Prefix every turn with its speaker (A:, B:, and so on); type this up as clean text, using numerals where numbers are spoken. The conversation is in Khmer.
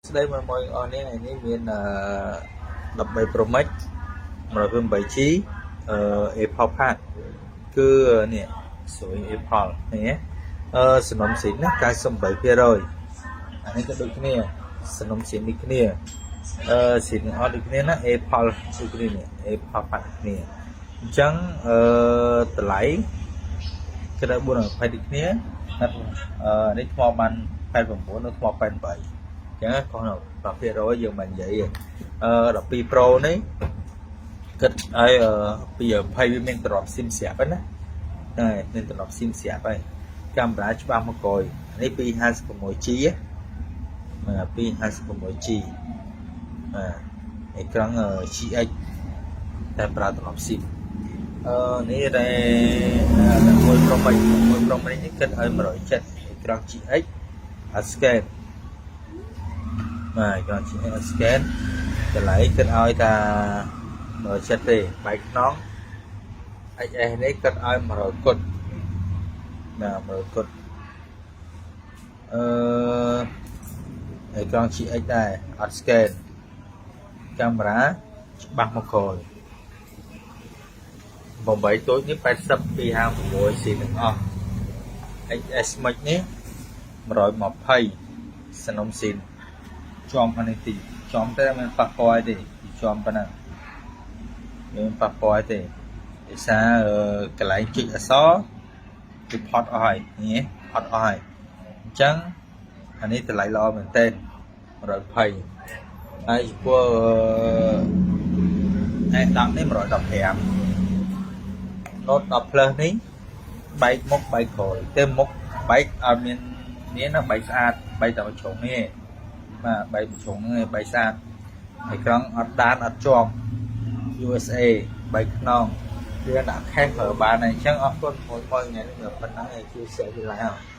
A: ស្ដីមួយមួយអស់នេះថ្ងៃនេះមានអឺ13 Pro Max 128 G Apple Part គឺនេះស្រួយ Apple នេះសំណុំស៊ីនណា98%អានេះក៏ដូចគ្នាសំណុំស៊ីនដូចគ្នាស៊ីនអត់ដូចគ្នាណា Apple ដូចគ្នានេះ Apple Part ដូចគ្នាអញ្ចឹងតម្លៃគេដល់420ដូចគ្នាណានេះថ្មបាន89នៅថ្ម88ចឹងខុសនៅ10%យើងមិននិយាយ12 Pro នេះគិតឲ្យពី20វាមានទ្រាប់ SIM ស្រាប់ហ្នឹងណាហើយមានទ្រាប់ SIM ស្រាប់ហើយកាមេរ៉ាច្បាស់មកក្រោយនេះ 256G បាទ 256G បាទអេក្រង់ GX តែប្រើទ្រាប់ SIM នេះតែ11 Pro Max 11 Pro Max នេះគិតឲ្យ170អេក្រង់ GX អត់ scan បាទគ្រាន់ជា scan តម្លៃគិតឲ្យតា170ទេបែកខ្នង XS នេះគិតឲ្យ100គុតបាទ100គុតអឺអេក្រង់ GX ដែរអត់ scan កាមេរ៉ាច្បាស់មកក្រោយ8តូចនេះ80 256ស៊ីទាំងអស់ XS Max នេះ120សនំស៊ីនជាំអានេះទីជាំតែមិនប៉ះពាល់ទេជាំប៉ុណ្ណឹងមានប៉ះពាល់ទេភាសាកន្លែងចុចអក្សរគឺផុតអស់ហើយនេះផុតអស់ហើយអញ្ចឹងអានេះតម្លៃល្អមែនទែន120ហើយចំពោះអេ10នេះ115 Note 10 Plus នេះបែកមុខបែកក្រោយទេមុខបែកអត់មាននេះណាបែកស្អាតបែកតែមួយជ្រុងនេះបាទបែកមួយជ្រុងហ្នឹងបែកស្អាតអេក្រង់អត់ដានអត់ជាប់ USA បែកខ្នងវាដាក់ case ប្រើបានហើយអញ្ចឹងអរគុណមួយមួយថ្ងៃនេះប៉ុណ្ណឹងឯងជួយ share ជួយ like។